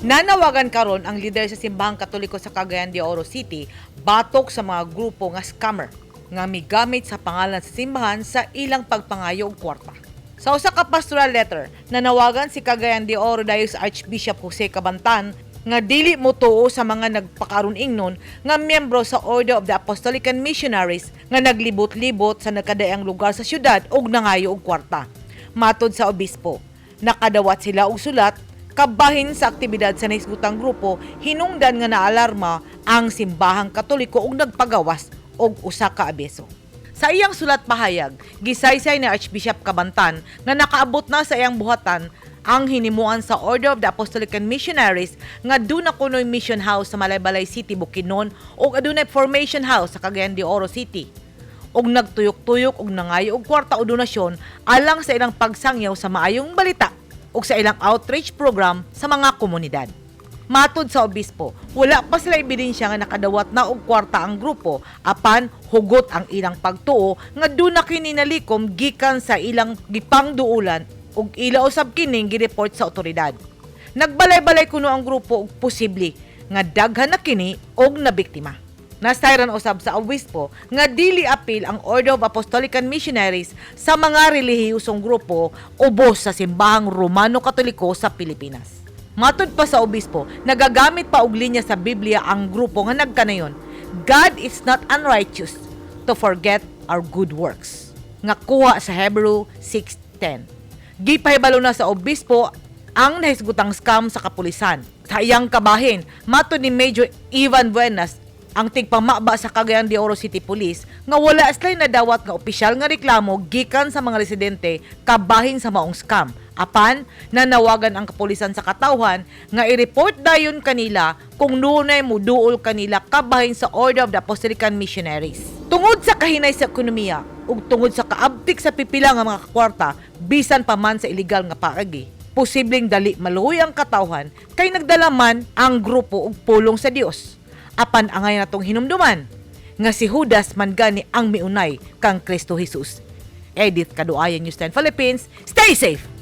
Nanawagan karon ang lider sa Simbahang Katoliko sa Cagayan de Oro City batok sa mga grupo nga scammer nga migamit sa pangalan sa simbahan sa ilang pagpangayo og kwarta. Sa usa ka pastoral letter, nanawagan si Cagayan de Oro Diocese Archbishop Jose Cabantan nga dili motuo sa mga nagpakaron ingnon nga miyembro sa Order of the Apostolican Missionaries nga naglibot-libot sa nagkadaiyang lugar sa syudad ug nangayo og kwarta. Matod sa obispo, nakadawat sila og sulat kabahin sa aktibidad sa nahisgutang grupo hinungdan nga naalarma ang Simbahang Katoliko ug nagpagawas og usa ka abiso. Sa iyang sulat pahayag, gisaysay ni Archbishop Cabantan nga nakaabot na sa iyang buhatan ang hinimuan sa Order of the Apostolican Missionaries nga duna kunoy mission house sa Malaybalay City, Bukidnon ug adunay formation house sa Cagayan de Oro City ug nagtuyok-tuyok ug nangayo og kwarta o donasyon alang sa ilang pagsangyaw sa maayong balita ug sa ilang outreach program sa mga komunidad. Matod sa obispo, wala pa sila ebidensya nga nakadawat na og kwarta ang grupo, apan hugot ang ilang pagtuo nga duna kini nalikom gikan sa ilang gipangduulan ug ila usab kining gireport sa otoridad. Nagbalay-balay kuno ang grupo og posible nga daghan na kini og nabiktima. Nasayran usab sa obispo nga dili apil ang Order of Apostolican Missionaries sa mga relihiyosong grupo ubos sa Simbahang Romano Katoliko sa Pilipinas. Matod pa sa obispo, nagagamit pa og linya sa Biblia ang grupo nga nagkanayon, "God is not unrighteous to forget our good works," nga kuha sa Hebrew 6:10. Gipahibalo na sa obispo ang nahisgutang scam sa kapulisan. Sa iyang kabahin, matod ni Major Ivan Buenas, ang tigpamaba sa Cagayan de Oro City Police, nga wala sila nadawat nga opisyal nga reklamo gikan sa mga residente kabahin sa maong scam. Apan nanawagan ang kapulisan sa katawhan nga i-report dayon kanila kung dunay muduol kanila kabahin sa Order of the Apostolican Missionaries. Tungod sa kahinay sa ekonomiya ug tungod sa kaabtik sa pipila nga mga kwarta bisan pa man sa illegal nga paagi, posibleng dali maluoy ang katawhan kay nagdala man ang grupo og pulong sa Dios. Apan angay natong hinumduman nga si Judas man gani ang miunay kang Kristo Jesus. Edith Kaduayan, News 10 Philippines. Stay safe.